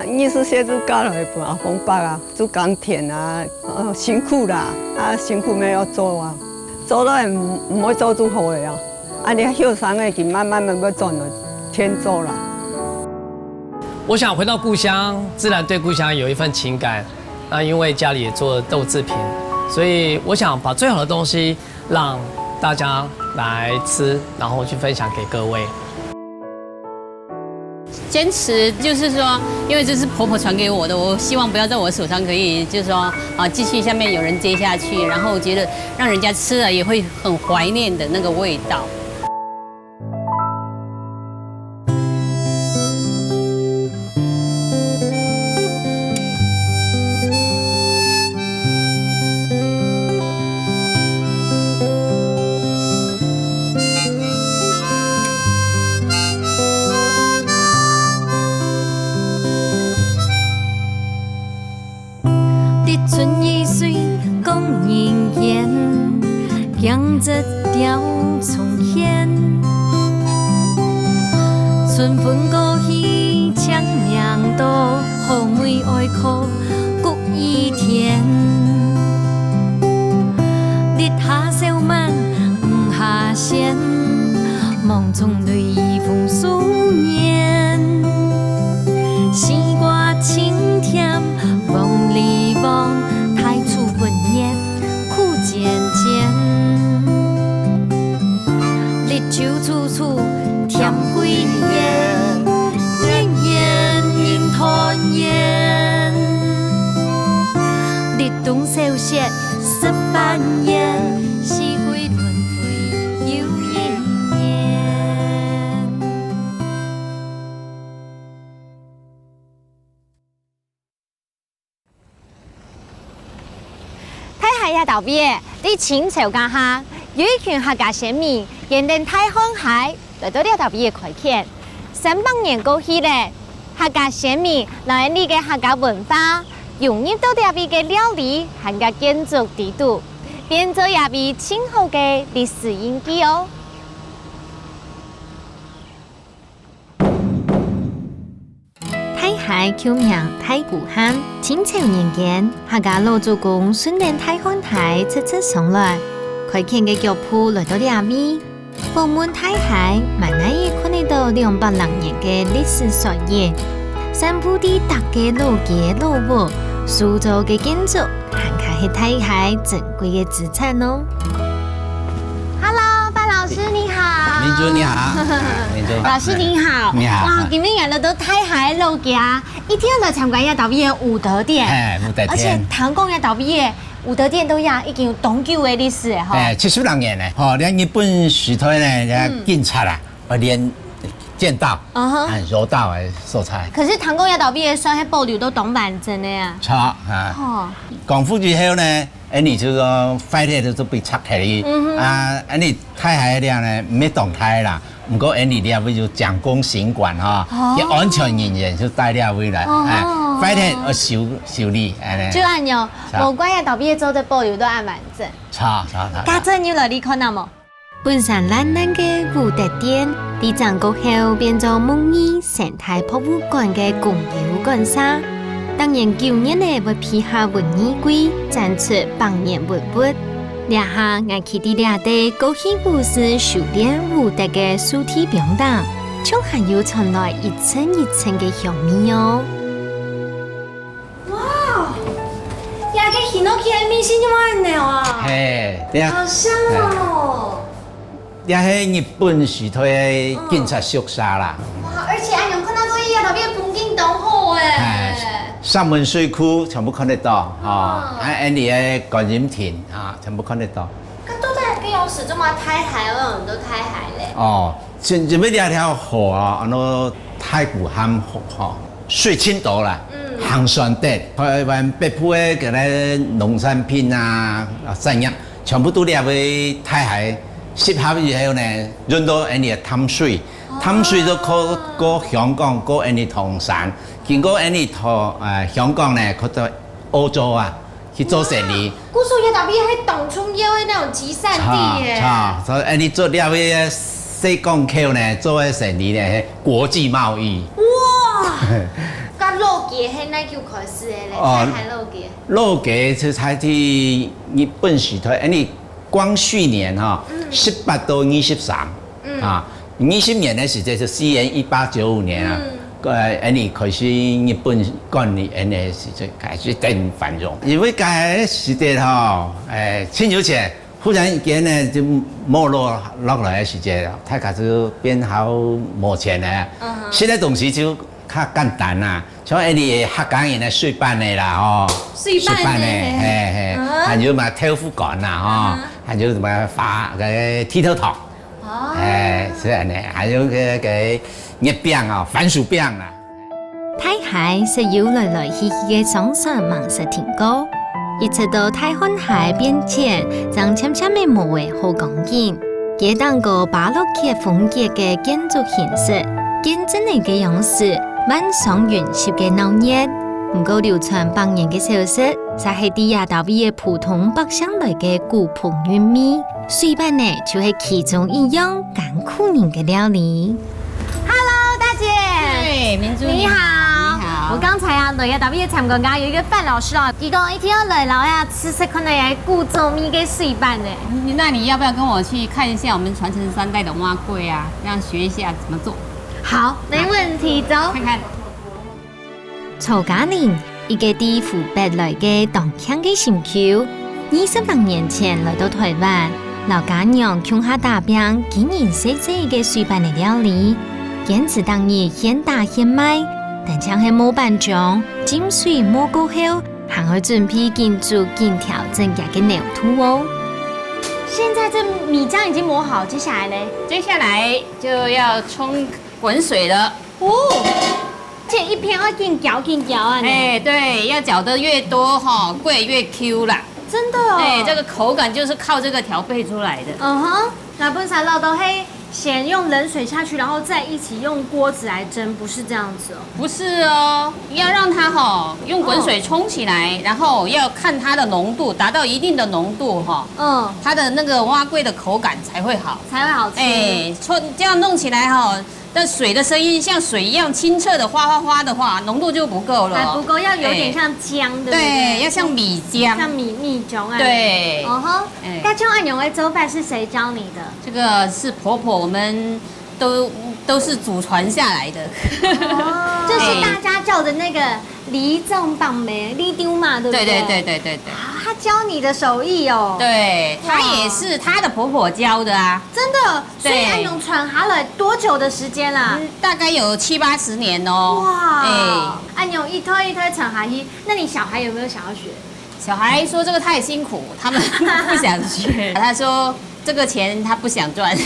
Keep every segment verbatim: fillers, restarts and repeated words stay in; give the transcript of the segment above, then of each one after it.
二十歲就嫁來分阿公伯啊，就耕田啊，呃，辛苦啦，啊，辛苦乜愛做啊，做了毋，毋會做就好个啊。啊，你後生个，佢慢慢慢慢轉來田做啦。我想回到故鄉，自然對故鄉有一份情感。那因為家裡也做豆製品，所以我想把最好的東西讓大家來吃，然後去分享給各位。堅持就是說，因為這是婆婆傳給我的，我希望不要在我手上，可以就是說啊，繼續下面有人接下去，然後我覺得讓人家吃了也會很懷念的那個味道。 日春雨水講人緣，景致調重現。春分過去，清明到，好梅愛苦谷雨田。日下小滿，雨下仙，望重雷雨風思念。西瓜清甜， 黃梨黃，大樹分葉苦尖尖。日晝處處添桂圓，年年人團圓。立冬小雪食粄圓，四季輪迴又一年。 大溪這兜位仔，在清朝該下，有一群客家先民，沿等大漢溪來到這兜位仔開墾。三百年過去了，客家先民摎𠊎俚个客家文化融入到這位个料理還有建築裡肚，變做這位盡好个歷史印記哦。 大溪舊名大姑涵，清朝年間，客家老祖公順等大漢溪直直上來，開墾个腳步來到這位。訪問大溪，滿哪仔看得到兩百零年个歷史縮影，散布在逐个老街老屋，塑造个建築，還較係大溪珍貴个資產哦。Hello，范老師你好。明珠你好，明珠。老師你好。你好。哇，今日來到大溪老街，一定愛來參觀這兜位个武德殿。哎，武德殿。而且聽講這兜位个武德殿都已經有當久个歷史了吼。哎，七十零年了，吼，連日本時代呢，這警察啊，呃，連建道，嗯哼。啊，柔道个所在。可是聽講這兜位个算係保留到當完整个啊。著啊。哦。光復以後呢， 𠊎俚就講壞忒就被拆忒去，啊，𠊎俚大溪這呢，毋係當大啦，毋過𠊎俚這位就將功行管吼，佢安全人員就戴這位來，哎，壞忒愛修修理，恁呢。就恁樣，無怪這兜位做得保留到恁完整。著著著。家珍有來這看啊無？ 本山爛爛个武德殿，在戰國後變做木藝生態博物館个公有館舍。逐年九月仔會批下文藝季，展出百年文物。這下𠊎企在這塊過去武士修煉武德个樹地坪頂，像還有傳來一陣一陣个香味哦。 哇，這个Hinoki个味緒仰恁濃啊！嘿，對啊。好香哦！這係日本時代个警察宿舍啦。哇，而且恁樣看到這位這邊風景當好哎。哎，石門水庫全部看得到，吼，啊，恁呢个觀音亭啊，全部看得到。該到底該有使這麼大溪，為什麼都大溪咧？哦，前前面這條河啊，安到大姑涵河吼，水盡多啦，行船得，台灣北部个該个農產品啊，啊產業，全部都這位大溪集合以後呢，運到𠊎俚个淡水，淡水就過過香港，過𠊎俚唐山，經過𠊎俚唐呃香港呢，過到澳洲啊， 去做生理。故所這位係當重要个那種集散地耶。著，所以恁呢做這位个細港口呢，做个生理呢，係國際貿易。哇，該老佢係哪久開始个咧？哦，大溪老街。老街係在日本時代，因為光緒年哈，嗯。十八到二十三，嗯。啊，二十年个時節就西元一八九五年啊，嗯。呃，因為開始日本管理，因為時節開始等繁榮，因為該時節吼，哎，真有錢， 忽然間呢，就沒落落來个時節，大家就變好無錢了。嗯哼。食个東西就較簡單啦，像恁呢客家人个水粄仔啦，吼。水粄仔。水粄仔，嘿，嘿，啊。還有嘛豆腐乾啦，吼，啊。還有麼个花，个剃頭糖。哦。哎，係恁呢，還有个，个月餅啊，番薯餅啦。 大溪係有來來去去个商船吂識停過，一直到大漢溪變遷，正漸漸仔無位好光景。該頂高巴洛克風格个建築形式，建築个个樣式，滿城雲集个鬧熱。毋過流傳百年个小食，煞係在這搭位个普通百姓來个古樸韻味。水粄仔就係其中一樣艱苦人个料理。 Hello，大姐。嘿，明珠你好。你好。你好。我剛才啊，來到這位參觀，剛剛有一個范老師哦，佢講一定要來，然後要吃吃看那個古早味个水粄仔。你，那你要不要跟我去看一下我們傳承三代的碗粿啊？這樣學一下怎麼做。好，沒問題，走。看看。 曹嘉玲，一個對湖北來个當慶个心臼，二十零年前來到臺灣，摎家娘共下打拚，經營細細个水粄仔料理，堅持逐日現打現賣，單淨係磨粄漿、浸水磨過後，還愛準備緊煮緊調整佢个濃度哦。現在這米漿已經磨好，接下來嘞？接下來就要沖滾水了。哦，這一片要緊攪緊攪啊呢。哎，對，要攪得越多吼，粿越Q啦。真的哦。哎，這個口感就是靠這個調配出來的。嗯哼，該本身摎都係先用冷水下去，然後再一起用鍋子來蒸，不是這樣子哦。不是哦，要讓它吼，用滾水沖起來，哦。然後要看它的濃度，達到一定的濃度吼，嗯。它的那個碗粿的口感才會好。才會好吃。哎，沖，這樣弄起來吼， 但水的聲音像水一樣清澈的嘩嘩嘩的話，濃度就不夠了。還不夠，要有點像漿，哎，對不對？對，要像米漿。像米，米漿啊。對。哦吼，哎。該像恁樣个做法是誰教你的？這個是婆婆，我們都，都是祖傳下來的。哦，就是大家叫的那個里長伯姆、里長姆，對不對？對，對，對，對，對，對。啊，她教你的手藝哦。對，她也是她的婆婆教的啊。哇。真的， 所以，對。恁樣傳下來多久的時間啦？嗯，大概有七八十年哦。哇，哎。恁樣一代一代傳下去，那你小孩有沒有想要學？小孩說這個太辛苦，他們不想學。他說這個錢他不想賺。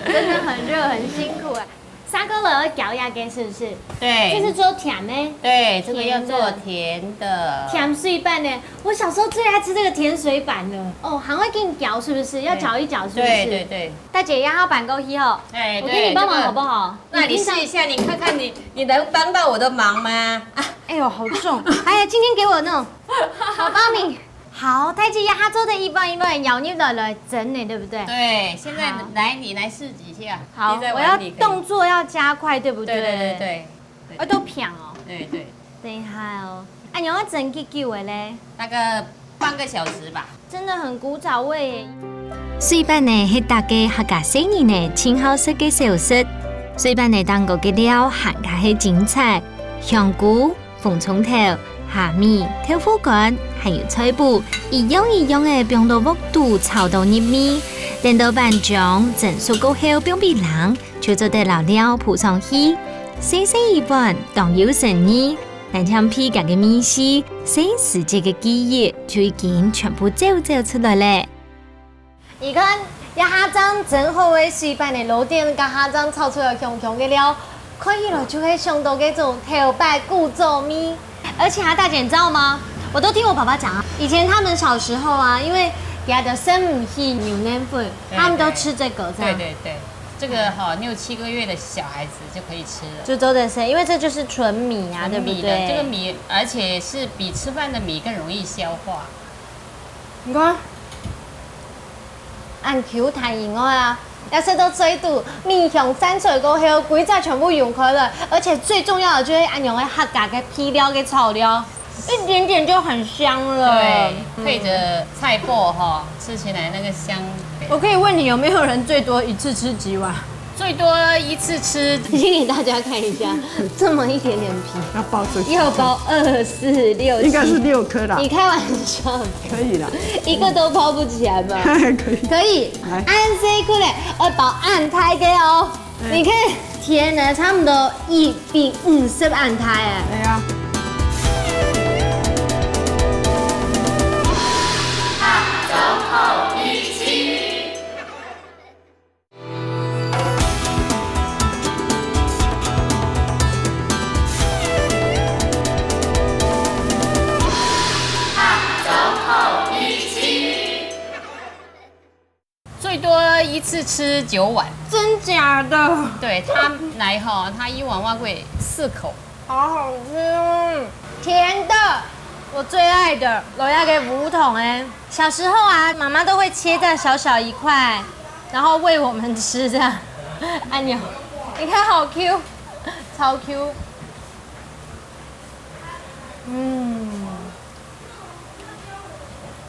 真的很熱，很辛苦哎。 三個人要攪一下，是不是？對。這是做甜的。對，這個要做甜的。甜的。甜水粄呢，我小時候最愛吃這個甜水粄了。哦，還會緊攪，是不是？要攪一攪，是不是？對，對，對。大姐，讓她搬過去吼。哎，我給你幫忙好不好？對，這個，那你試一下，你看看你，你能幫到我的忙嗎？啊。哎呦，好重！哎呀，今天給我那種，好幫你。 好，大姐，這下做得一半一半舀入來來蒸呢，對不對？對，現在，好。來，你來試幾下，好，滴在碗裡可以。我要動作要加快，對不對？對，對，對，對，對。啊，都平哦。對，對。等一下哦，啊，你要蒸幾久的嘞？大概半個小時吧。真的很古早味耶。水粄呢，係逐個客家細人仔盡好食个小食。水粄呢，當中个料還較係精彩，香菇、 紅蔥頭、蝦米、豆腐乾，還有菜脯，一樣一樣个放到鑊肚炒到入味。等到粄漿蒸熟過後，放畀冷，就做得摎料鋪上去。細細一碗，當有誠意，單淨鼻佢个味緒，細時節个記憶就已經全部走走出來了。 你看，這下正蒸好个水粄仔，摎等該下正炒出來香香个料，看起來就會想到該種頭擺古早味。而且啊，大姐，你知道嗎？我都聽我爸爸講啊，以前他們小時候啊，因為佢等生毋起牛奶粉，對，他們都吃這個，這樣。對，對，對，這個哈，六七個月的小孩子就可以吃了。就做得生，因為這就是純米啊，純米的，對不對？這個米，而且是比吃飯的米更容易消化。 你看，恁Q彈以外啊，也食到水肚，米香散出來過後，歸隻全部溶開來，而且最重要的就是恁樣个客家个配料个炒料，一點點就很香了。對，配着菜脯哈，吃起來那個香。我可以問你，有沒有人最多一次吃幾碗？最多一次吃，先给大家看一下，这么一点点皮，要包这个，要包二四六七，应该是六颗啦，你开玩笑，可以啦，一个都包不起来吧？可以。可以，来按这一个嘞，我包按大个哦。你看，天哪，差不多一比五十按大哎。哎呀，最多一次吃九碗。真假的？對，他來哈，他一碗碗粿四口。好好吃哦，甜的，我最爱的，我要给梧桐哎。小时候啊，妈妈都会切这样小小一块，然后喂我们吃这样。按鈕，你看好 Q，超 Q。嗯，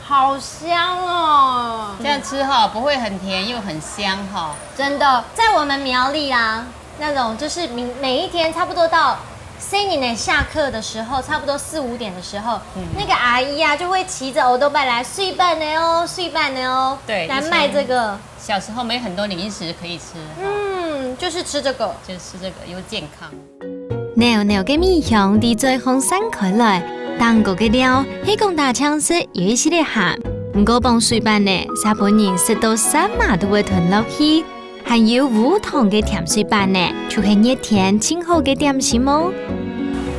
好香哦。這樣吃哈，不會很甜又很香哈。真的，在我们苗栗啊，那种就是每每一天差不多到三年内下课的时候，差不多四五点的时候，那个阿姨啊就会骑着 o-toba 来，水粄的哦，水粄的哦，对来卖这个。小時候沒很多零食可以吃，嗯，就是吃这个。就吃這個又健康。濃濃个米香在嘴項散開來，頂高个料係講打醬時有一息仔鹹，毋過放水粄呢，煞分人食到舌嫲都會吞落去。還有無糖个甜水粄呢，就係熱天盡好个點心哦。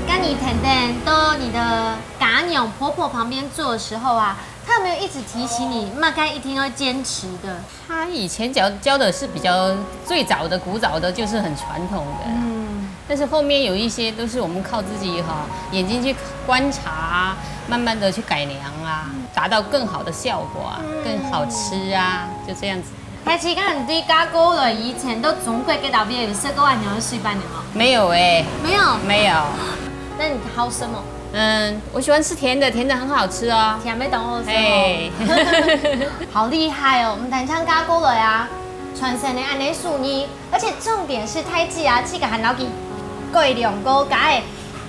跟你等等到你的家娘婆婆旁边坐的时候啊，她有没有一直提醒你，嘛该一定要坚持的？他以前教教的是比較最早的、古早的，就是很傳統的。嗯，但是後面有一些都是我們靠自己哈，眼睛去觀察啊，慢慢的去改良啊，達到更好的效果啊，更好吃啊，就這樣子。但是你對加過來以前，到中國个搭邊有食過恁樣个水粄的嗎？沒有哎、沒有。沒有。那你好什麼？嗯，我喜歡吃甜的，甜的很好吃哦。甜味當好食哦。哎，好厲害哦！毋單淨教過來啊，傳承个恁樣手藝，而且重點是大姊啊，自家還摎佢改良過，加个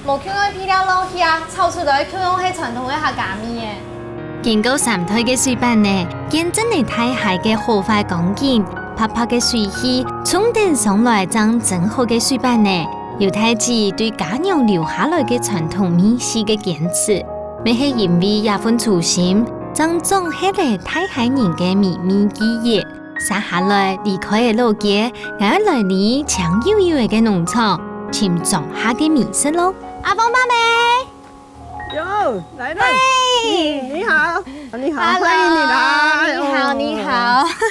無共樣配料落去啊，炒出來共樣係傳統个客家味誒。經過三代个水粄呢，見證了大溪个好壞光景，白白个水氣，衝等上來正真好个水粄呢。 有大姊對家娘留下來个傳統味緒个堅持，乜係因為這份初心，正掌握了大溪人个美味記憶。續下來離開了老街，𠊎愛來你靚又幼个農場，尋莊下个美食咯。阿芳伯姆，哟，來了。嗨嗯，你好，你好， Hello，歡迎你來。你好，哦你好。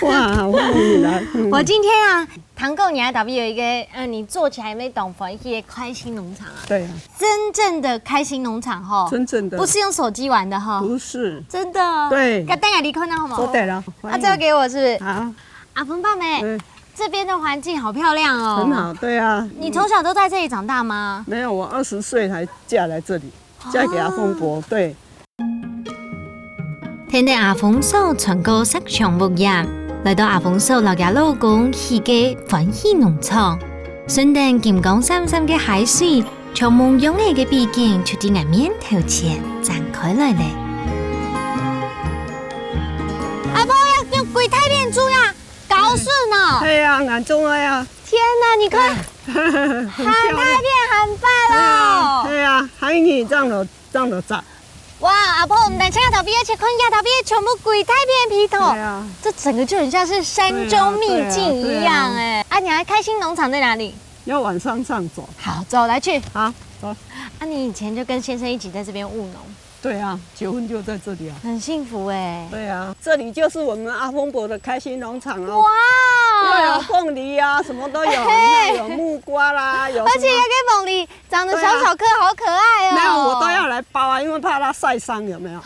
哇，歡迎你來。嗯我今天啊，糖豆娘特別有一個，呃，你做起來沒懂歡喜的開心農場啊，對啊，真正的開心農場哈，真正的不是用手機玩的哈，不是，真的。對該等下你看到好嗎？收得了。啊，這个給我是不是？好，阿芳伯姆，嗯，這邊的環境好漂亮哦。很好，對啊。你從小都在這裡長大嗎？沒有，我二十歲才嫁來這裡，嫁給阿峰伯。對，跈等阿峰嫂穿過色香屋簷，來到阿峰嫂摎厥老公起个歡喜農場，順等金光閃閃个溪水，像夢樣仔个美景就在𠊎面頭前展開來咧。阿峰伯，用幾大片豬呀，搞事呢！對啊，眼中的啊，天哪，你看，很大片，很棒哦！對啊，還有你這樣的這樣的炸，哇，阿婆，毋單淨頭皮，而且看這頭皮全部幾大片皮頭對，啊，這整個就很像是山中秘境一樣哎。啊，你還開心農場在哪裡？要往山上走。好，走來去。好，走。啊，你以前就跟先生一起在這邊務農，對啊，結婚就在這裡啊。很幸福哎。對啊，這裡就是我們阿峰伯的開心農場哦。哇又有鳳梨啊，什麼都有，你嘿看有木瓜啦，有什麼而且那個鳳梨長得小小顆，好可愛哦。沒有，我都要來包啊，因為怕它曬傷，有沒有？啊，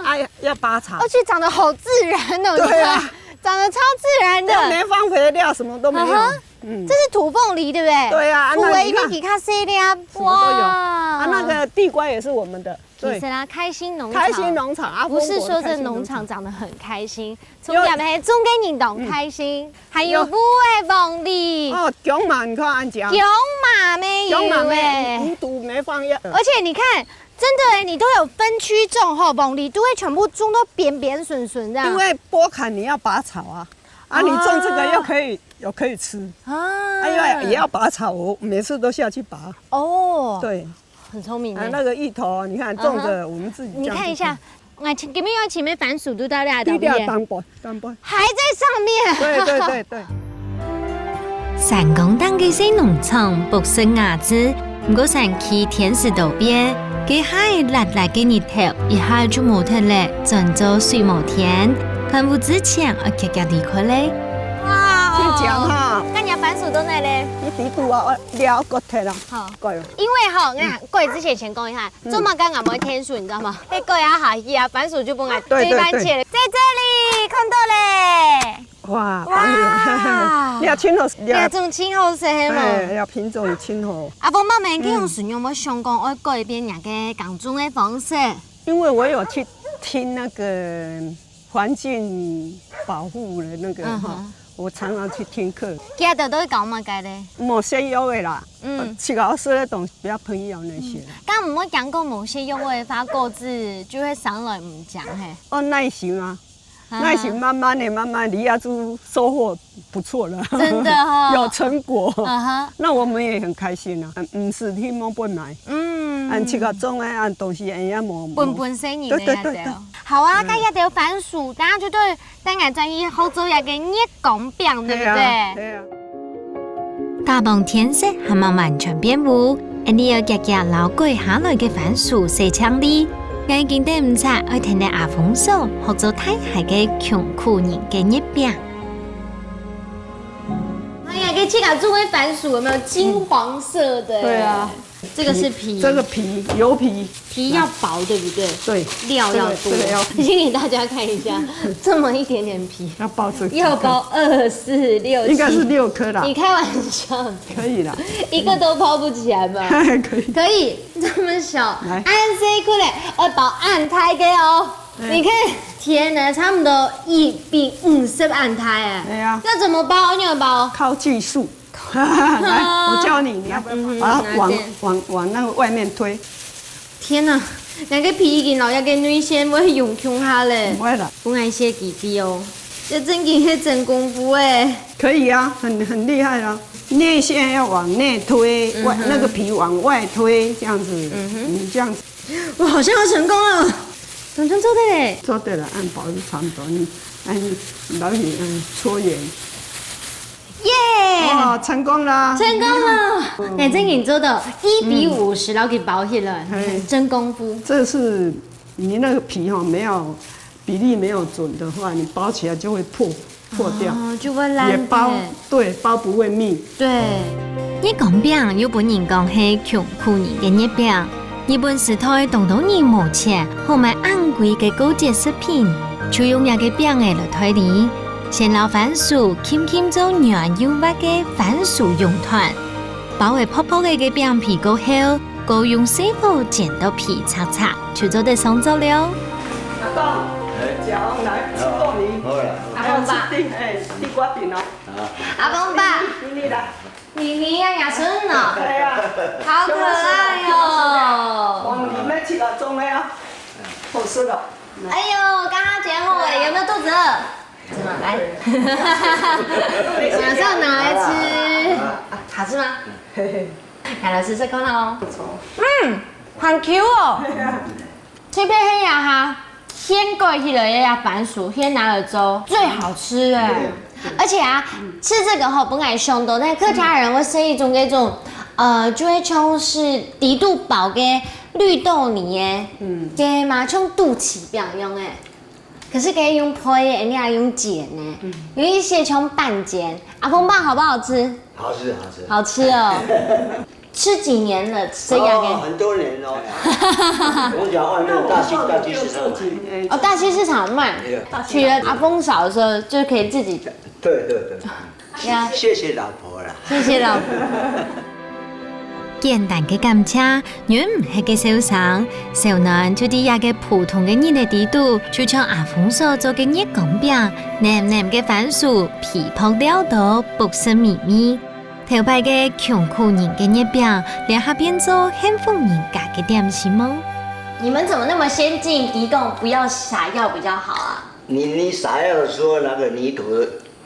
哎呀，要包草而。且長得好自然哦。對啊你看，长得超自然的。都没放肥料，什么都没有。嗯哼。嗯。这是土凤梨，对不对？对啊，土凤梨那你看，比较细粒啊。什么都有。哇。啊，那个地瓜也是我们的。对。其实啦，开心农场开心农场啊，不是说这农场长得很开心，重点是中间人当开心，嗯。还有有。有个凤梨。哦，芎麻，你看恁讲。芎麻没有欸。芎麻没，无毒，没放药。而且你看，真的欸，你都有分区种吼，凤梨都会全部种到扁扁顺顺这样。因为剥开你要拔草啊，啊，你种这个又可以，哦。又可以吃，啊。啊，因为也要拔草，我每次都下去拔。哦。对。很聪明欸。啊，那个芋头，你看种着，嗯哼。我们自己这样就可以。你看一下，我今晡日要前面番薯都到哪里？低调淡薄，淡薄。还在上面。对，对，对，对。山崗頂个細農場，博士雅致，毋過山區天時多變，該下个辣辣个日頭，一下就無忒咧，轉做水無天。看屋之前，愛遽遽離開咧。哇哦。先講哈。該你个番薯到哪咧？你底部啊，我 了，割忒啊。好。割了。因為吼，我跟你講，割之前先講一下，嗯。做麼个𠊎毋會天數，你知道嗎？該割啊下去啊，番薯就分𠊎對，對，對。對番茄了。在這裡看到咧。哇，哇。番薯。你要清楚，你要，這種清好勢係無？哎，要品種清楚。啊，無慢慢去用使用，嗯。我想講愛改變人个耕種个方式。因為我有去聽那個 環境保護的那個哈，嗯哼。我常常去聽課。佢兜都會講麼个咧？無洗藥的啦，嗯。呃，食好食的東西，不要噴藥那些。嗯。敢毋會驚講無洗藥的話，果子就會生來毋靚嘿？哦，耐心啊，啊哈。耐心，慢慢的，慢慢的，你要就收穫不錯了。真的哦。有成果。啊哈。那我們也很開心啊，嗯，毋使去摸本來。嗯。恁自家種的，恁東西，哎呀，無，無。本本生意的呀，對，對，對，對。對哦。 好啊，嗯。該這兜番薯，等下就對，等下轉去好做一個月光餅，對不對？對啊，對啊。打幫天色還吂完全變烏，𫣆俚愛遽遽摎割下來个番薯洗淨利。𠊎緊等毋掣，愛跈等阿豐嫂學做大溪个窮苦人个月餅。哎呀，該自家種个番薯有沒有金黃色的？對啊。 這個是皮。這個皮，油皮。皮要薄，對不對？對。料要多。這個，這個要皮。先給大家看一下，這麼一點點皮。要包這個。要包二、四、六、七。應該是六顆啦。你開玩笑的。可以啦。一個都包不起來吧？可以。可以，這麼小。來。恁細塊咧，愛包恁大个哦。哎。你看，天哪，差不多一比五十恁大哎。對啊。要怎麼包？你怎麼包？靠技術。 來，我教你，你要把它往，嗯哼，拿線。往，往那個外面推。天哪，該个皮已經摎該个內餡會融共下咧。毋會啦。分𠊎洗幾滴哦，這正經係真功夫欸。可以啊，很，很厲害啊。內餡要往內推，外，嗯哼。那個皮往外推，這樣子，嗯哼。嗯，這樣子。 我好像要成功了，總算做得嘞。做得了，恁薄就差不多，你，恁，摎佢，嗯，搓圓。耶！哦，成功了。成功了。嗯。哎，正經做到一比五十，嗯。摎佢包起來，嘿。真功夫。這是你那個皮哈，沒有，比例沒有準的話，你包起來就會破。 破掉。哦，就會爛掉。也包，對，包不會密。對。月光餅又分人講係窮苦人个月餅。日本時代當多人無錢好買恁貴个過節食品，就用這个餅仔來代理。先摎番薯輕輕做軟又滑个番薯蓉團，包仔薄薄仔个餅皮過後， 過用細火煎到皮赤赤，就做得上桌了。阿公，哎。食飯來，食飯哩。好啦。阿公伯。來，食餅，哎，地瓜餅哦。啊。阿公伯。妮妮來。妮妮啊，阿孫哦。對啊。好可愛哦。黃梨咩？自家種个啊，好食的。哎呦，剛剛剪好哎，有沒有肚子餓？是嗎？來。馬上拿來吃。啊，好吃嗎？嘿嘿。 來，老師，再看哦。不錯。嗯，很Q哦。對啊。這片黑牙哈，現割起來的呀，番薯現拿來做，最好吃哎。對啊。而且啊，嗯。吃這個吼，本來想到，但客家人會食一種那種，呃，就會像是底肚包个綠豆泥耶，嗯。對嘛，像肚臍餅一樣哎。 可是可以用焙的，你還用煎的，嗯。有一些像半煎。阿公伯好不好吃？好吃，好吃。好吃哦。吃几年了？这样哦，哎。很多年了。我讲外面大溪，大溪市场买。哦，大溪市场卖。对。去了阿峰嫂的时候就可以自己。对对对。呀。谢谢老婆啦。谢谢老婆。简单个感谢，原毋係个小生，小囡就在這个普通个日仔底肚，就像阿峰嫂做个月光餅，黏黏个番薯，皮薄料多，薄實咪咪。 頭擺个窮苦人个月餅，這下變做幸福人家个點心哦。你们怎么那么先进，提供不要撒药比较好啊？你，你撒药的时候，那个泥土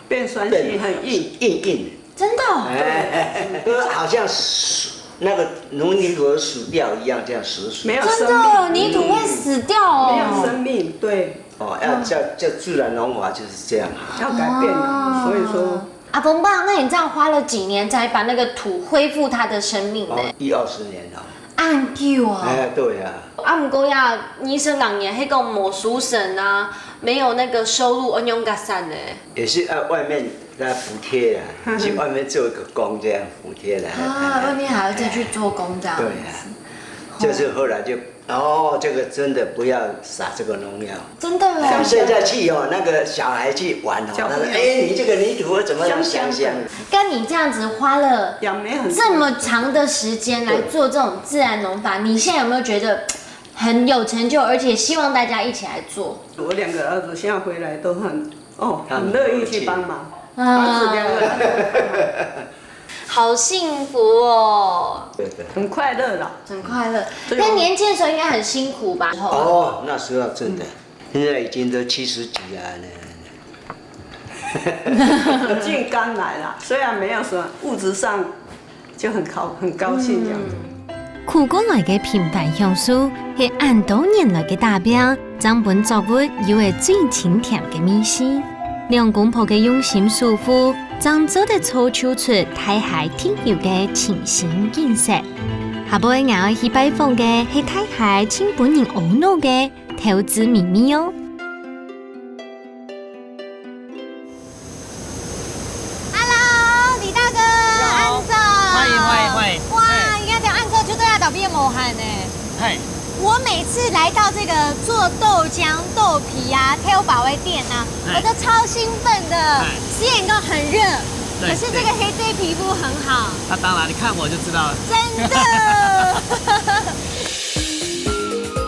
变酸性很硬。硬硬。真的哦？哎，就好像死，那个泥土死掉一样，这样死死。没有生命。真的，泥土会死掉哦。没有生命，对。哦，要叫，叫自然农法就是这样啊。要改变了，哦。所以说 阿峰爸，那你这样花了几年才把那个土恢复它的生命呢？哦，一二十年了。恁久啊。哎，对啊。啊，毋过呀，二十零年，迄个无收成啊，没有那个收入，安样个算呢？也是，呃，外面来补贴啊，去外面做一个工这样补贴来。啊，外面还要再去做工这样子。对啊，就是后来就 哦，这个真的不要撒这个农药。真的耶。像现在去哦，那个小孩去玩哦，小朋友。他说：“哎，你这个泥土怎么香香的？”香香的。跟你这样子花了养没很多。这么长的时间来做这种自然农法，你现在有没有觉得很有成就，而且希望大家一起来做？我两个儿子现在回来都很，哦，很乐意去帮忙。啊。儿子两个都很乐意帮忙。 好幸福哦。对对。很快乐啦。很快乐。对啊。但年轻的时候应该很辛苦吧？哦，那时候真的，现在已经都七十几了呢。苦尽甘来啦，虽然没有什么物质上就很高，很高兴这样子。嗯。 苦過來个平凡享受，係恁多年來个打拚，正分作物有了最清甜个味緒。兩公婆个用心守護，正做得造就出大溪特有个清新景色。下背𠊎愛去拜訪个係大溪盡分人阿腦个豆子咪咪哦。 Hello，李大哥，你好。恁早。歡迎，歡迎，歡迎。哇，嘿。你看，恁早就對啊，倒閉無閒呢。嘿。我每次來到這個做豆漿、豆皮啊、豆包的店啊，嘿。我都超興奮的。嘿。雖然講很熱，對，可是這個黑色皮膚很好。對。那當然，你看我就知道了。真的。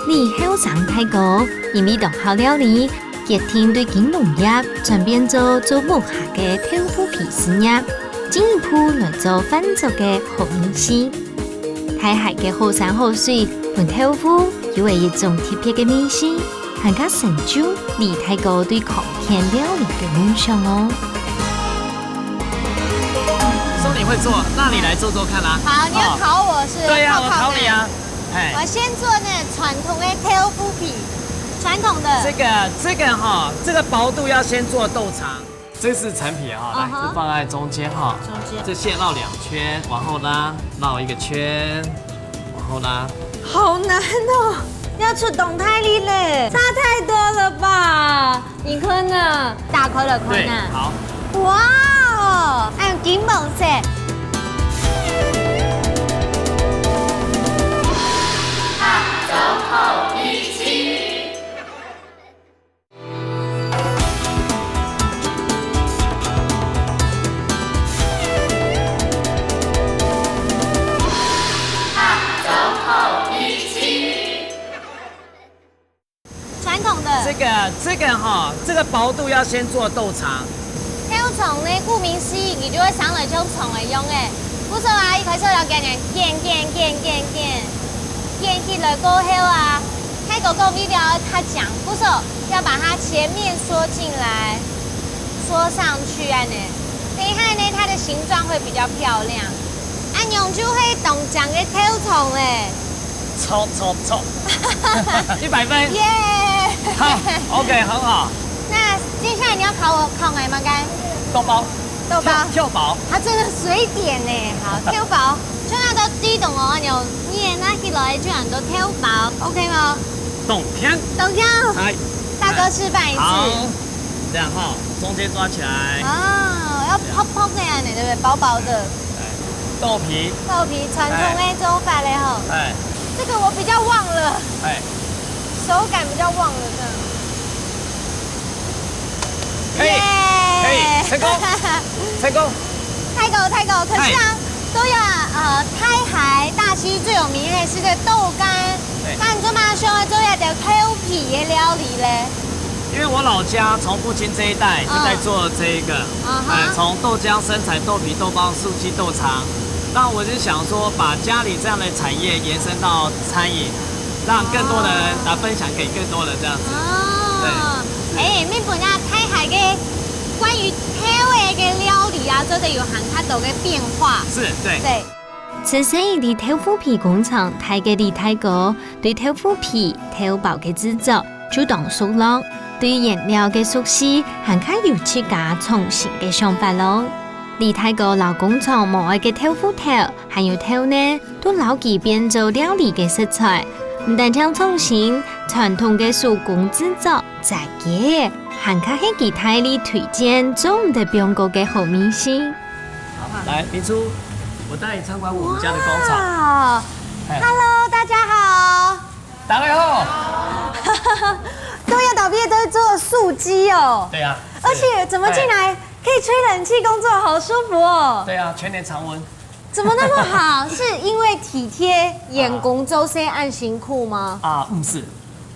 李後生大哥因為當好料理，決定對經營農業轉變做做屋下个豆腐皮事業，進一步來做飯桌个好味緒。大溪个好山好水，分豆腐有了一種特別个味緒，還較成就李大哥對康健料理个夢想哦。說你會做，那你來做做看啊。好，你要考我是不是？哦。對呀，考考看。我考你啊。 嘿。我先做那傳統的豆腐皮，傳統的。這個，這個哈，這個薄度要先做豆腸。這是產品哈，來，嗯哼。就放在中間哈。中間。這線繞兩圈，往後拉，繞一個圈，往後拉。好難哦，要出動太力嘞，差太多了吧？ 你看啊，打開來看啊。對，好。哇哦，還有金黃色。傳統的。這個，這個哈，這個薄度要先做豆腸。豆腸呢，顧名思義，佢就會生來像腸个樣仔。故所啊，一開始要捲个，捲捲捲捲捲，捲起來過後啊，大哥講你要較強，故所要把它前面縮進來，縮上去恁呢。等一下呢，它的形狀會比較漂亮。恁樣就係當靚个豆腸咧。 著著著，一百分。耶！好，OK，很好。那接下來你要考我，考我麼个？豆包。豆包。豆包。它真的水點呢。好，豆包。就那個地動哦，你有念那起來就很多豆包，OK嗎？當甜。當甜。哎。大哥示範一次。好，這樣哈，中間抓起來。哦，要泡泡那樣的，對不對？薄薄的。哎。豆皮，豆皮傳統个做法嘞吼。哎，这个我比较忘了，哎，手感比较忘了这样。可以，耶可以，成功，成功。太高太高，可是啊，哎，对啊，呃，大溪大溪最有名的是这个豆干，对，那你做嘛喜欢做一个豆皮的料理嘞？ 因为我老家从父亲这一代就在做这一个，嗯，啊哈，哎，从豆浆、生产豆皮、豆包、素鸡、豆肠。那我就想说，把家里这样的产业延伸到餐饮，让更多的人来分享给更多人这样子。哦，对，哎，面本啊，太海个关于豆的个料理啊，做得有很大个变化。是，对，对。 出生於豆腐皮工廠大个李大哥，對豆腐皮、豆包个製作就當熟絡，對原料个熟悉，還較有自家創新个想法咯。李大哥摎工廠無愛个豆腐頭，還有豆奶，都摎佢變做料理个食材。毋單淨創新，傳統个手工製作，在地還較係佢大力推薦，做毋得放過个好味緒。 好，来，明珠，我带你参观我们家的工厂。哇，哎，Hello，大家好。大家好。对呀，倒闭都是做素鸡哦。对啊，而且怎么进来可以吹冷气工作，好舒服哦。对啊，全年常温。怎么那么好？是因为体贴，员工做事恁辛苦吗？啊，毋係，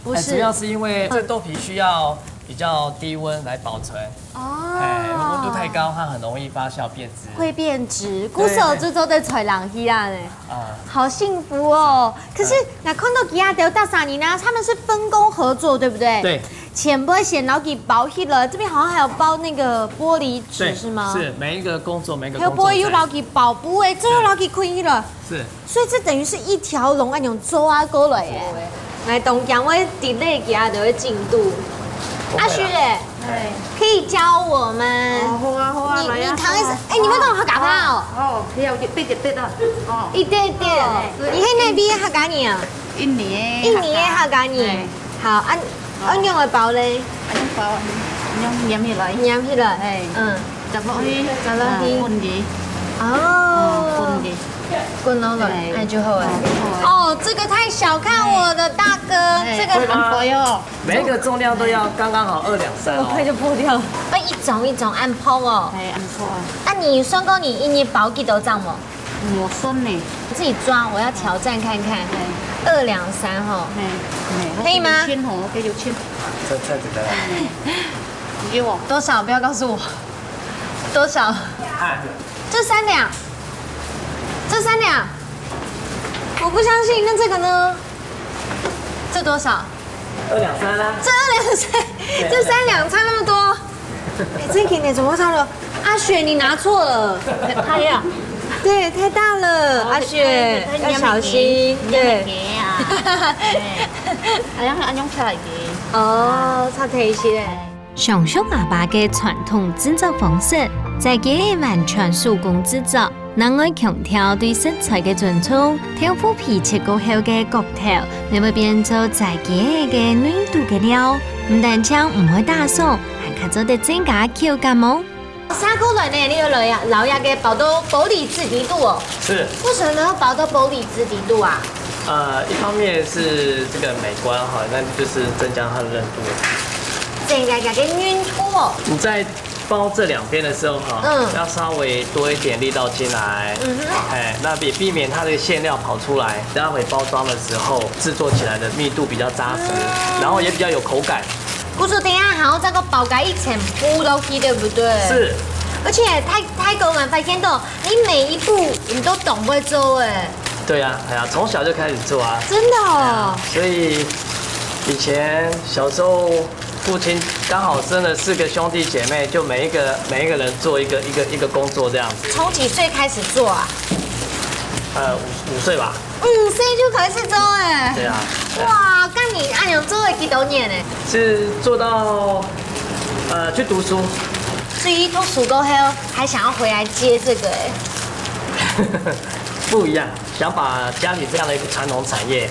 不是，哎，主要是因为这豆皮需要比较低温来保存。哦，哎，如果温度太高，它很容易发酵变质。会变质，故所就做得吹冷气啊呢。啊，好幸福哦。可是，嗯，那看到其他的大傻尼呢，他们是分工合作，对不对？对。前辈先摎佢包起来，这边好像还有包那个玻璃纸，对，是吗？是，每一个工作，每一个工作在。还有玻璃又摎佢包布，哎，最后摎佢捆起来。是。 所以这等于是一条龙恁样做啊过来耶。来，东江，我delay佢个进度。不会啦。阿雪，哎，可以教我们？哦，好啊，好啊，你，来啊，你尝一下。好啊。哎，你们跟我好搞怕哦。哦，不要，一点点啊。哦。一点点。哦，对。你是哪边的客家人啊？印尼的。印尼的客家人。哎。好，啊， 啊，仰般个包咧？啊，用包，用黏起来。黏起来。哎，嗯，夹落去，夹落去，啊，分离。哦，哦，分离。滚落来，哎，哎，就好了。哦，就好了。哦，这个太小看我了，大哥，哎，这个会吗？很薄哟。每一个重量都要刚刚好二两三哦。很快就破掉了。哎，一种一种按破哦。哎，按破啊。啊，你算过你一日包几多张无？ 我算呢。自己抓，我要挑战看看。哎。二两三吼。哎，哎，可以吗？还有钱吼，还有钱。这，这样子的啦。你给我。多少？不要告诉我。多少？哎。这三两。这三两。我不相信，那这个呢？这多少？二两三啦。这二两三，对。这三两差那么多。 哎，真的耶，怎么差了？阿雪，你拿错了。太大呀。对，太大了，哦，阿雪，太，太，要小心，太，对。太，太，哎。哎呀，恁样起来个。哦，差忒一些。哎。想像阿爸个传统製作方式，在佢个完全手工製作， 另外強調對食材个尊重，豆腐皮切過後个角頭，也會變做在地个內肚个料，毋單淨毋會打爽，還較做得增加口感哦。殺過來呢，你有摎這，摎這个包到玻璃質地肚哦。是。為什麼要包到玻璃質地肚啊？呃，一方面是这个美观哈，那就是增加它的韧度。增加它个韧度哦。你在 包这两边的时候哈，嗯。要稍微多一点力道进来，嗯哼。哎，那也避免它的馅料跑出来，待会包装的时候制作起来的密度比较扎实，嗯。然后也比较有口感。故所等一下還愛再過包个一層布落去，對不對？是。而且大，大哥，我發現到你每一步你都當會做哎。对啊，哎呀，从小就开始做啊。真的哦。哎呀，所以以前小时候 父亲刚好生了四个兄弟姐妹，就每一个，每一个人做一个，一个，一个工作这样子。从几岁开始做啊？呃，五，五岁吧。五岁就开始做哎。对啊。哇，那你恁樣做了幾多年呢？是做到，呃，去读书。所以讀書過後，還想要回來接這個哎。不一樣，想把家里这样的一个传统产业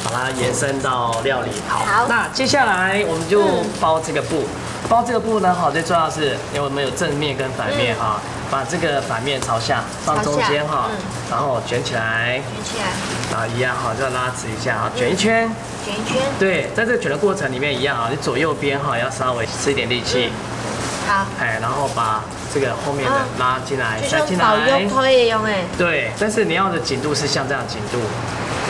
把它延伸到料理。好，好。那接下来我们就，嗯。包这个布。包这个布呢，哈，最重要的是，因为我们有正面跟反面哈，嗯。把这个反面朝下，放中间哈，朝下，嗯。然后卷起来，卷起来。啊，一样哈，就拉直一下哈，卷一圈。卷一圈。对，在这个卷的过程里面一样啊，你左右边哈要稍微吃一点力气。嗯。好。哎，然后把这个后面的拉进来，啊，就像塞进来。保育推一样哎。对，但是你要的紧度是像这样紧度，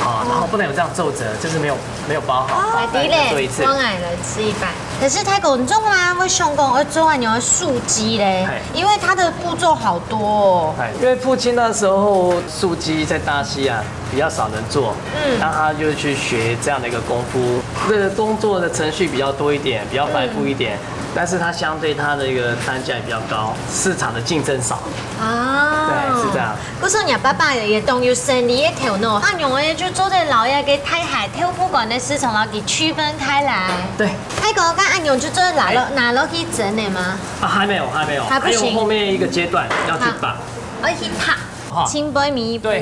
啊，哦。然后不能有这样皱褶，就是没有，没有包好。哦。好，来，第一嘞，再做一次。我来吃一半。 可是大哥，你做麼个會想講愛做恁樣个素雞咧？嘿。因為它的步驟好多哦。哎，因为父亲那时候素鸡在大溪啊比较少人做，嗯。那他就去学这样的一个功夫。这个工作的程序比较多一点，比较繁复一点，嗯。但是它相对它的一个单价也比较高，市场的竞争少。啊。对，是这样。 故所若爸爸也當有生理个頭腦，恁樣个就做得摎這个大溪豆腐乾个市場摎佢區分開來。對。大哥，該恁樣就做得拿落，哎。拿落去蒸个嗎？啊，還沒有，還沒有，還不行。還有後面一个階段要去綁。好，要去綁，好。前背尾一步哎，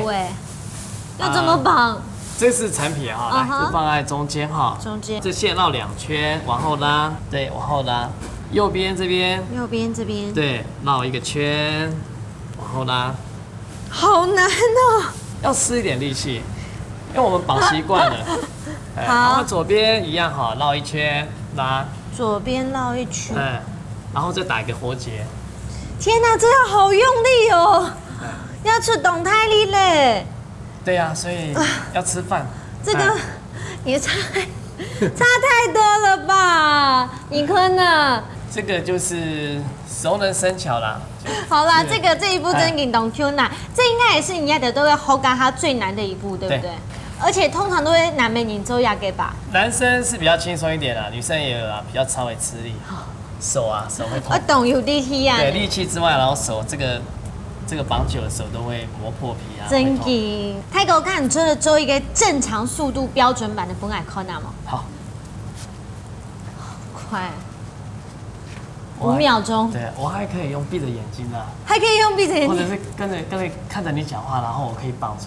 對。要怎麼綁？啊，這是產品哈，來，嗯哼。就放在中間哈。中間。這線繞兩圈，往後拉，對，往後拉。右邊這邊，右邊這邊。對，繞一个圈，往後拉。 好難哦。要吃一点力气，因为我们绑习惯了。哎，好。然后左边一样哈，绕一圈，拉。左边绕一圈。哎，然后再打一个活结。天哪，这个好用力哦，哎。要出动太力嘞。对呀，所以要吃饭。这个哎。也差，差太多了吧？你看呢？这个就是熟能生巧啦。 好啦，是。这个，这一步真紧当困难，这应该也是你在这个好感它最难的一步，对不对？对。而且通常都是男人做这个吧？男生是比较轻松一点啦，女生也有啦，比较稍微吃力。手啊，手会痛。我懂，有力气啊。对，力气之外，然后手这个，这个绑久了手都会磨破皮啊，会痛。真的，大哥，看你真的做一个正常速度标准版的分我看啊嘛。好。快。 我还，五秒钟。对，我还可以用闭着眼睛的。还可以用闭着眼睛。或者是跟着，跟着，看着你讲话，然后我可以绑出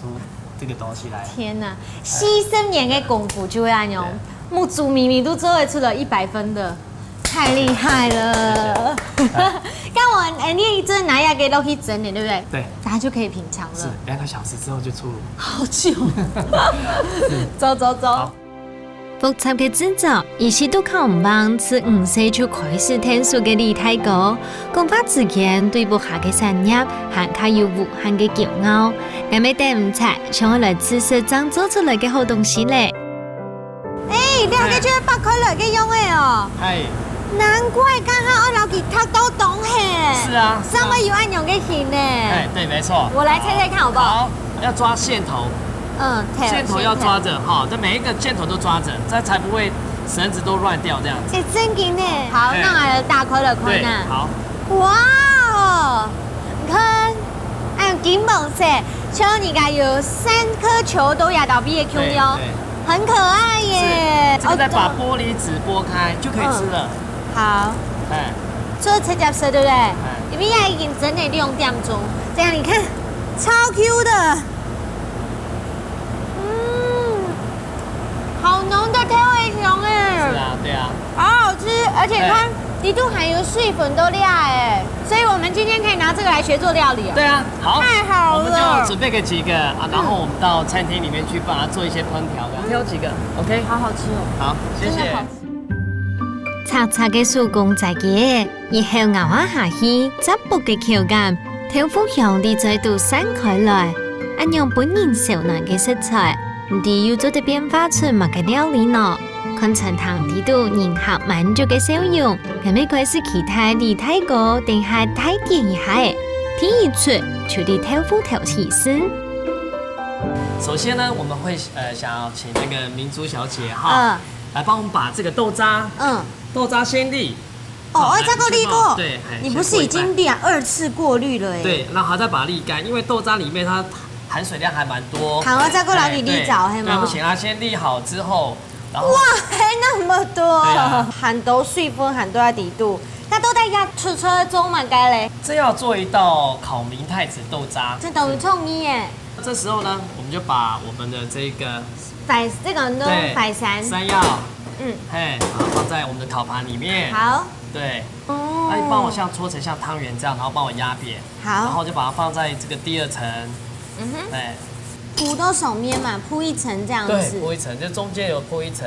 这个东西来。天哪，哎。四十年的功夫就会恁样，对。目珠明明都做得出来一百分的，太厉害了。谢谢，谢谢。哎。那我，哎，你这拿一个落去蒸的，对不对？对。它就可以品尝了。是，两个小时之后就出炉。好久。走，走，走。好。 複雜个製作，一時都看毋明，自五歲就開始𢯭手个李大哥，講話之間對屋下个產業還較有無限个驕傲。𠊎乜等毋切，想愛來試食正做出來个好東西咧。哎，這个就係剝開來个樣仔哦。嗨。難怪剛剛愛摎佢䌈到當好。是啊，是啊。上面有恁樣个形呢。哎，對，沒錯。我來猜猜看好不好？好。 要抓線頭。嗯，對，線頭要抓著，線頭。哈，這每一个箭头都抓著，這才不會繩子都亂掉這樣子。哎，真个呢。好，哎。那來打開來看啊。對，好。哇哦，你看，哎，金黃色，像人家有三顆球都壓到畢業球了，對，對。很可愛耶。是，這個再把玻璃紙剝開就可以吃了。嗯。 好。哎。做直接食，對不對？哎。因為它已經蒸了兩點鐘，這樣你看，超Q的。嗯，好濃的豆仔香哎。是啊，對啊。好好吃，而且你看，哎。裡肚還有水分在裡哎，所以我們今天可以拿這個來學做料理哦。對啊，好，太好了。我們就準備個幾個啊，然後我們到餐廳裡面去幫他做一些烹調的，挑幾個，OK？好好吃哦。好，謝謝。真的好吃。 赤赤个手工炸雞，一口咬啊下去，接駁个口感，豆腐香在嘴肚散開來，恁樣分人燒暖个食材，毋知又做得變化出麼个料理呢？看餐廳裡肚人客滿足个笑容，𠊎乜開始期待李大哥等下大揀一下仔，第一出就在豆腐頭起身。首先呢，我們會，呃，想要請那個明珠小姐哈，嗯。 來幫我們把這個豆渣，嗯。豆渣先瀝。哦，好，哦，再過瀝過。來，你先瀝。對，嘿，你不是已經瀝，先瀝一半。二次過濾了耶？對，然後再把它瀝乾，因為豆渣裡面它含水量還蠻多。好，我再過來給你找，哎，對，嘿嗎？對，我請它先瀝好之後，然後哇，還那麼多，對啊。很多水分，很多在裡肚。那到底愛出出來做麼个咧？這要做一道烤明太子豆渣。這等於創意耶。這時候呢，我們就把我們的這個 淮，這個呢，對，淮山。山藥，嗯。嘿，然後放在我們的烤盤裡面。好。对，哦，那你帮我像搓成像汤圆这样，然后帮我压扁，好，然后就把它放在这个第二层，嗯哼，对，铺到上面嘛，铺一层这样子，对，铺一层，就中间有铺一层，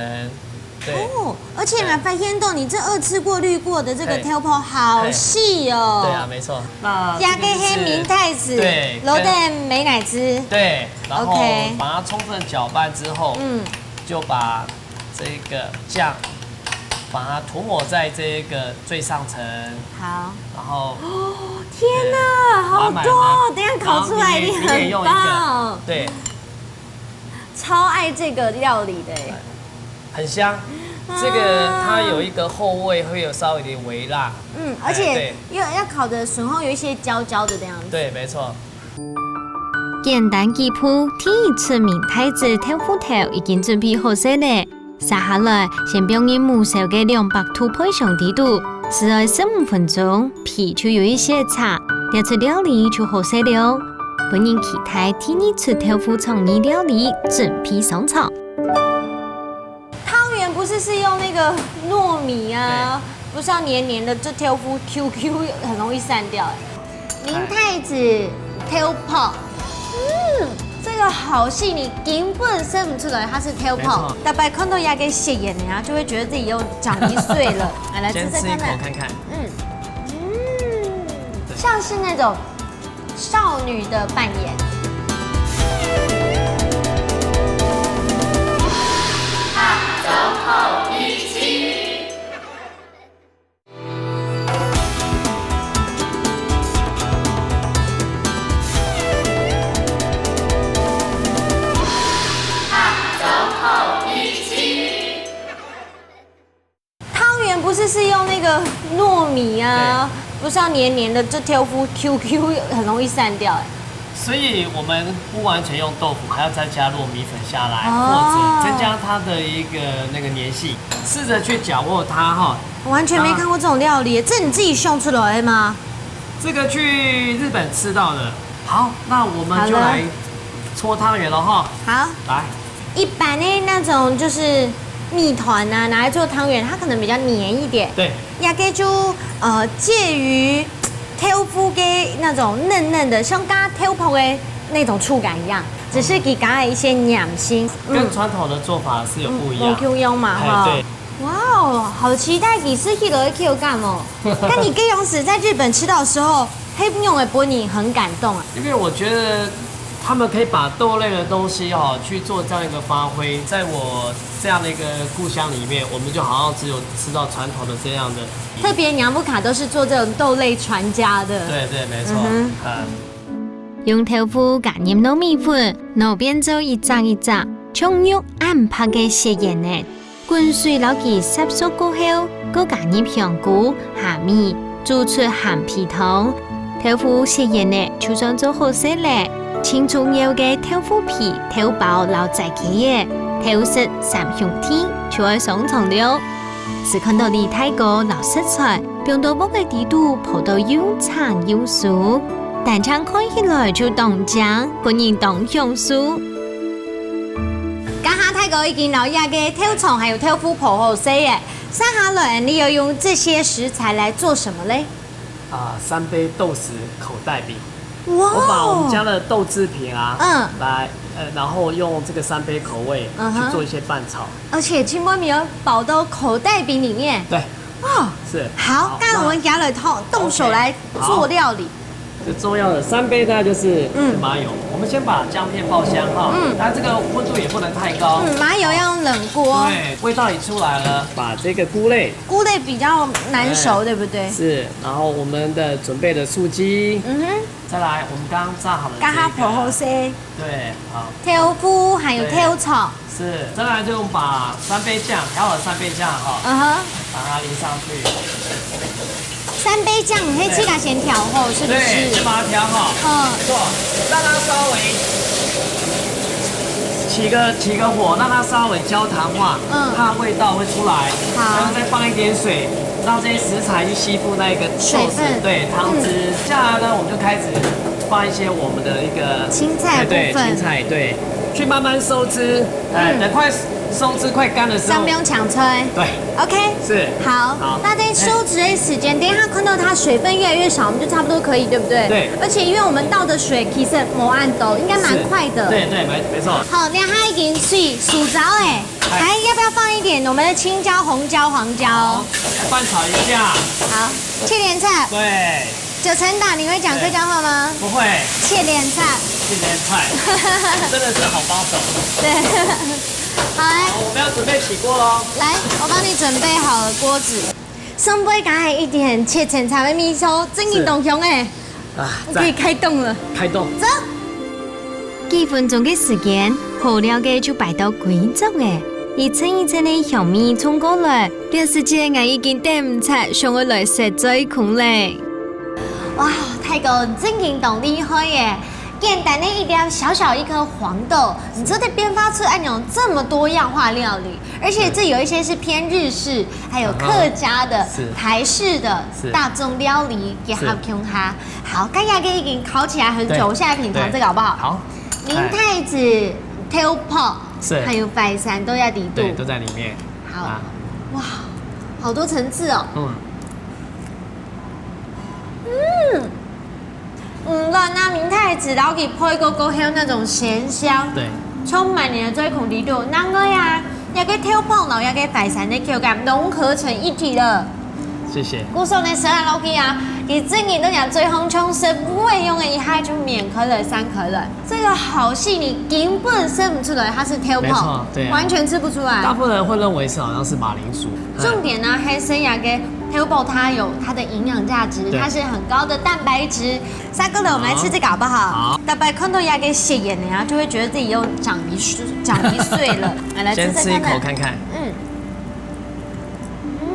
对，哦，而且嘛，对，發现到你这二次过滤过的这个，嘿，豆泡好细哦，对啊，没错，那这个就是，也给黑明太子，对，落点美乃滋，对，然后，OK，把它充分搅拌之后，嗯，就把这个酱，把它涂抹在这个最上层。好。然后，哦，天哪，对，好多哦，满满的。等一下烤出来一定很棒。然后你也，你也用一个，对。超爱这个料理的耶。很香。啊。这个它有一个后味，会有稍微有点微辣。嗯，而且，哎，对。又要烤的时候有一些焦焦的这样子。对，没错。 簡單幾步，第一出明太子豆腐頭已經準備好勢了。接下來，先放入焖燒个兩百度配上底肚，使愛十五分鐘，皮就有一些脆，這出料理就好勢了。分人期待第二出豆腐腸衣料理準備上桌。 湯圓不是是用那個糯米啊，對，不是要黏黏的，這豆腐 Q Q 很容易散掉欸。明太子豆泡，嗯，這個好細膩，根本食毋出來它是豆泡。沒錯。大家看到這個雪燕呢，就會覺得自己又長一歲了。來，來，先吃吃看看。試試看看。嗯，嗯，對。像是那種少女的扮演。湯圓不是是用那個糯米啊，對，不是要黏黏的，這豆腐 Q Q 很容易散掉欸。所以我們不完全用豆腐，還要再加糯米粉下來，哦，或者增加它的一個那個黏性，試著去攪和它哈。我完全沒看過這種料理，然後這你自己想出來的嗎？這個去日本吃到的。好，那我們就來搓湯圓了哈。好。來。 一般的那種就是米團啊，拿來做湯圓，它可能比較黏一點。對。這個就，呃，介於豆腐的那種嫩嫩的，像加豆泡的那種觸感一樣，只是佢加了一些黏性。嗯。跟傳統的做法是有不一樣。嗯，無共樣嘛，哎，哈。對。哇哦，好期待佢食起來个口感哦。那你這樣子在日本吃到的時候， 係仰會分人很感動啊？因為我覺得他們可以把豆類的東西哦，去做這樣一個發揮，在我這樣的一個故鄉裡面，我們就好像只有吃到傳統的這樣的。特別娘不卡都是做這種豆類傳家的。對，對，沒錯。嗯哼。嗯。用豆腐加入糯米粉，挼變做一隻一隻，像肉恁白个雪燕仔。 滾水摎佢煠熟過後，過加入香菇、蝦米，煮出鹹皮湯。豆腐雪燕仔就算做好勢了，盡重要个豆腐皮、豆包摎齋雞仔，豆豉三兄弟就愛上場了。試看到李大哥摎食材放到鑊仔底肚，烰到又青又酥，單淨看起來就當靚，分人當享受。 這下大哥已經摎這個豆腸還有豆腐烰好勢了，接下來你要用這些食材來做什麼嘞？啊，三杯豆豉口袋餅。哇哦！我把我們家的豆製品啊，嗯。來，呃，然後用這個三杯口味，嗯哼。去做一些拌炒。而且千萬不要包到口袋餅裡面。對。哇，是。好，好，該我們接下來動，動手來做料理。OK，好。 最重要的三杯大概就是，嗯，麻油。我們先把薑片爆香哈，嗯。但這個溫度也不能太高。嗯，麻油要用冷鍋。對，味道一出來了，把這個菇類，菇類比較難熟，對，對不對？是，然後我們的準備的素雞，嗯哼。再來我們剛剛炸好的這個，這下烰好勢。對，好。豆腐還有豆腸。對。 是，再來就把三杯醬，調好的三杯醬哈，嗯哼。把它淋上去。三杯醬你可以自家先調好，是不是？對，先把它調好。嗯。沒錯，讓它稍微起個，起個火，讓它稍微焦糖化，嗯。它的味道會出來。好。然後再放一點水，讓這些食材去吸附那個豆豉，水分。對，湯汁。嗯。接下來呢，我們就開始放一些我们的一个青菜的部分对对青菜，对，去慢慢收汁。哎，等快收汁快干的时候，这样不用抢催。对，OK，是好，那在收汁的时间，等一下看到它水分越来越少，我们就差不多可以，对不对？对而且因为我们倒的水其实没按到，应该蛮快的。对对，没没错。好，你看它已经水收燥哎，还要不要放一点我们的青椒、红椒、黄椒？拌炒一下。好，七连菜。对，九层塔，你会讲客家话吗？不会，七连菜。七连菜，真的是好帮手。对。好，来，好，我们要准备起锅喽。来，我帮你准备好了锅子。上背刚才一点七层塔的味道，真的當香哎，啊，我可以开动了。开动。走。几分钟的时间，好料个就擺到歸桌哎，一層一層的香味衝過來，這時節𠊎已經等毋掣，想要來食嘴空咧。哇，大哥，你真經當厲害耶！簡單的一粒小小一顆黃豆，你做得變化出恁樣這麼多樣化料理，而且這有一些是偏日式，還有客家的、是台式的是大眾料理結合共下。好，剛剛已經烤起來很久，對我現在品嘗這個好不好？好，明太子、豆腐，是還有淮山都在裡肚。对，都在里面。好，啊，哇，好多層次哦。嗯，嗯，嗯，那那明太子，然後可以配過過後那種鹹香，对，充滿你的嘴空裡肚。然後呀，那個豆腐，然後那個淮山的口感融合成一體了。谢谢。故所呢，食落去啊，佢真个都像最後像食，毋會用个一下就面開了、散開了。這個好細膩，根本食毋出來它是豆腐，沒錯，對啊完全吃不出來。大部分人会认为是好像是马铃薯，重点呢，還是那個豆腐它有它的營養價值，對它是很高的蛋白質。三哥呢，我們來吃這個好不好？好大家看到那個血眼的啊，就會覺得自己又長一歲，長一歲了。來，來吃先吃一口看看。看看。嗯，嗯，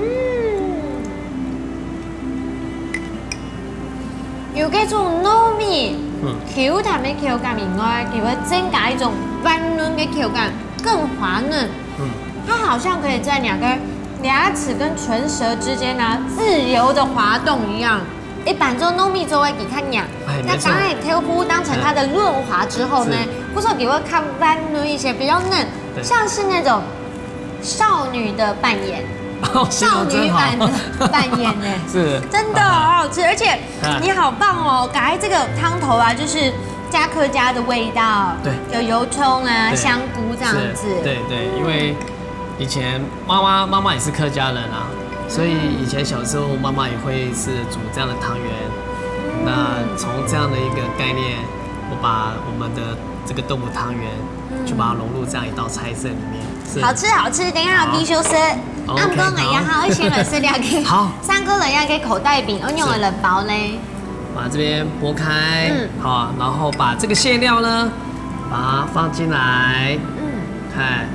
有這種糯米，嗯口感的口感以外，佢會增加一種軟嫩的口感，更滑嫩。嗯，它好像可以在兩个牙齒跟唇舌之间呢，自由的滑动一样。一般做糯米做个佢較軟，哎，那没错。当然豆腐当成它的润滑之后呢嗯，不是给我看弯了一些比较嫩，对像是那种少女的扮演。哦，形少女容真好版的扮演呢，是真的好好吃，而且嗯你好棒哦！改这个汤头啊，就是加客家的味道，对有油葱啊、对香菇这样子是。对对，因为以前妈妈妈妈也是客家人啊，所以以前小时候妈妈也会是煮这样的汤圆。那从这样的一个概念，我把我们的这个豆腐汤圆，就把它融入这样一道菜色里面。是好吃好吃，等一下要继续吃。好啊，毋过 OK，俺也好，先来吃两个。好三个人要给口袋饼，我用了冷包嘞。把这边剥开，嗯好，然后把这个馅料呢，把它放进来，嗯看，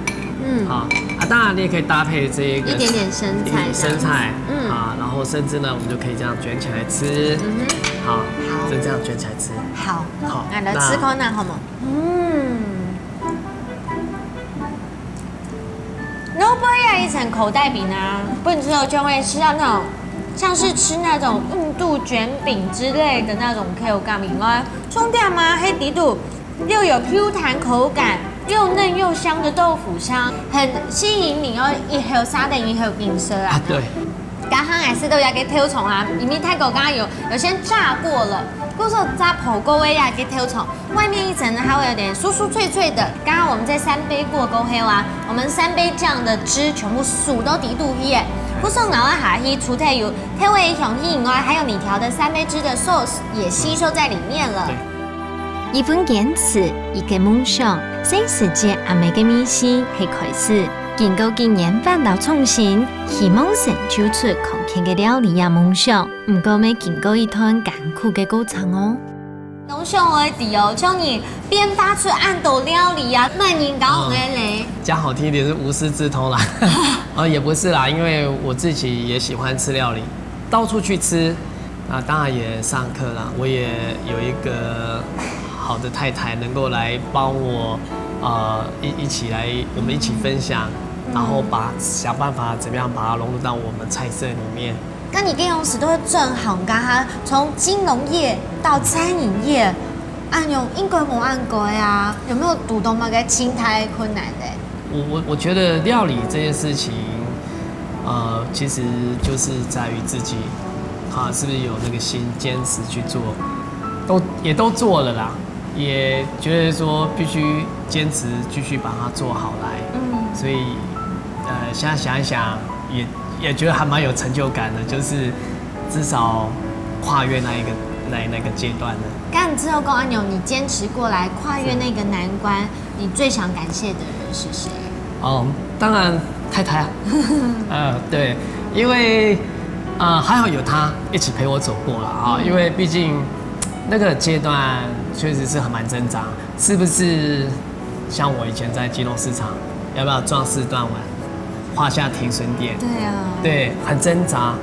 嗯，好啊，当然你也可以搭配这一个一点点生菜一点生菜，这样子嗯啊，然后甚至呢，我们就可以这样卷起来吃，嗯好，好就这样卷起来吃，哼，好，好俺来吃看看好吗？嗯。 然后不会有一层口袋饼啊，不能吃肉就会吃到那种像是吃那种印度卷饼之类的那种口感以外，重点嘛，黑底肚又有 Q 弹口感，又嫩又香的豆腐香，很吸引你哦！一口沙等一口冰色啊啊，，对，刚刚还是都要给挑虫啊，里面太狗刚刚有有先炸过了，故所炸火锅味啊给挑虫。 外面一层呢，它会有点酥酥脆脆的。刚刚我们在三杯过过后啊，我们三杯酱的汁全部收到底肚去耶。不送拿到下去，除了有调味香气以外，还有你调的三杯汁的 sauce 也吸收在里面了。对一份坚持，一个梦想，新世界阿妹个美食系开始。经过几年烦恼创新，希望成就出康健个料理啊梦想。毋过，要经过一段艰苦个过程哦。 侬想我个底哦，像你变化出恁多料理啊，蛮人教我个嘞。讲好听一点是无师自通啦，啊，也不是啦，因为我自己也喜欢吃料理，到处去吃，啊，当然也上课啦。我也有一个好的太太，能够来帮我，呃，一一起来，我们一起分享，然后把想办法怎么样把它融入到我们菜色里面。 那你跟同事都会转行，刚刚从金融业到餐饮业，恁樣應該無恁該啊，有沒有堵到麼个盡大个困難咧？我我我覺得料理這件事情，呃，其實就是在於自己，啊，是不是有那個心堅持去做，都也都做了啦，也覺得說必須堅持繼續把它做好來。嗯，所以，呃，現在想一想，也也覺得還蠻有成就感的，就是至少跨越那一個那那個階段了。 該你知道講恁樣，你堅持過來，跨越那個難關，你最想感謝的人是誰？哦，當然太太啊。呃，對，因為啊、呃，還好有她一起陪我走過了啊、嗯，因為畢竟那個階段確實是很蠻掙扎，是不是？像我以前在基隆市場，要不要壯士斷腕，畫下停損點？對啊，對，很掙扎。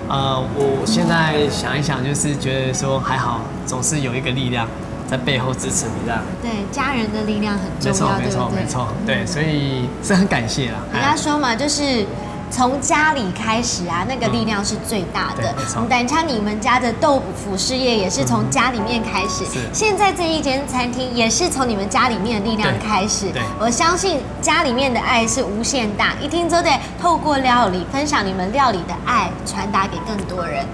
呃，我現在想一想，就是覺得說還好，總是有一個力量在背後支持你這樣。對，家人的力量很重要，沒錯，沒錯，對不對？沒錯，對，所以是很感謝啦。人家說嘛，就是從家裡開始啊，那個力量是最大的。嗯，對，沒錯。你等一下，你們家的豆腐事業也是從家裡面開始，嗯，是。現在這一間餐廳也是從你們家裡面的力量開始。對，對。我相信家裡面的愛是無限大，一定都得透過料理分享你們料理的愛，傳達給更多人。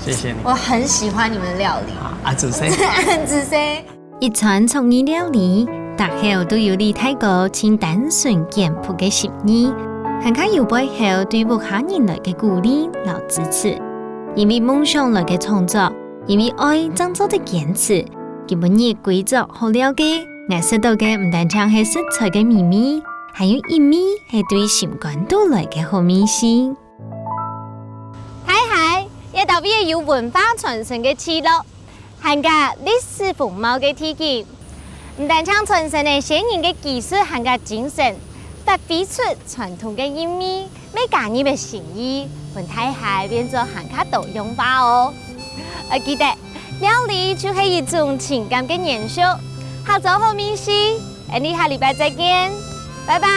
謝謝你。我很喜歡你們料理。啊，啊，主持人。主持人。一餐創意料理，背後都有李大哥盡單純簡樸个心意，還較有背後對屋下人來个鼓勵摎支持。因為夢想來个創作，因為愛正做得堅持。今晡日歸桌好料个，𠊎食到个毋單淨係食材个美味，還有一味係對心肝肚來个好味緒。大溪，這兜位有文化傳承个聚落，還加歷史風貌个地景，毋單淨傳承了先人个技術還加精神，發揮出傳統个韻味，乜加入了新意，分大溪變做還較多樣化哦。愛記得，料理就係一種情感个延續，合作好味緒。 𠊎俚下禮拜再見，拜拜。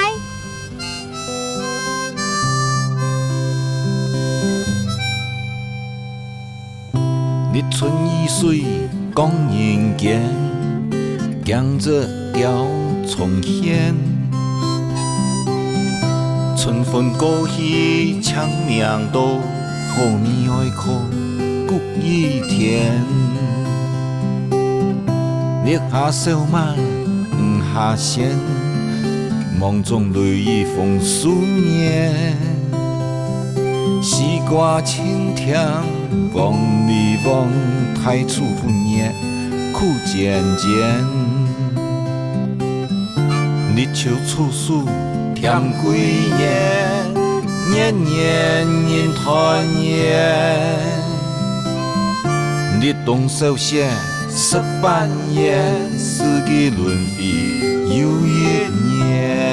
日出而水光人間，驚蟄鳥蟲喧。春分過去清明到，好味愛靠 穀雨天。日下燒麥，雨下餡，網中淚雨豐收年。西瓜青甜，黃梨黃，大廚不熱，苦煎煎。 立秋處暑添桂圓，年年人團圓。立冬掃雪食粄圓，四季輪迴又一年。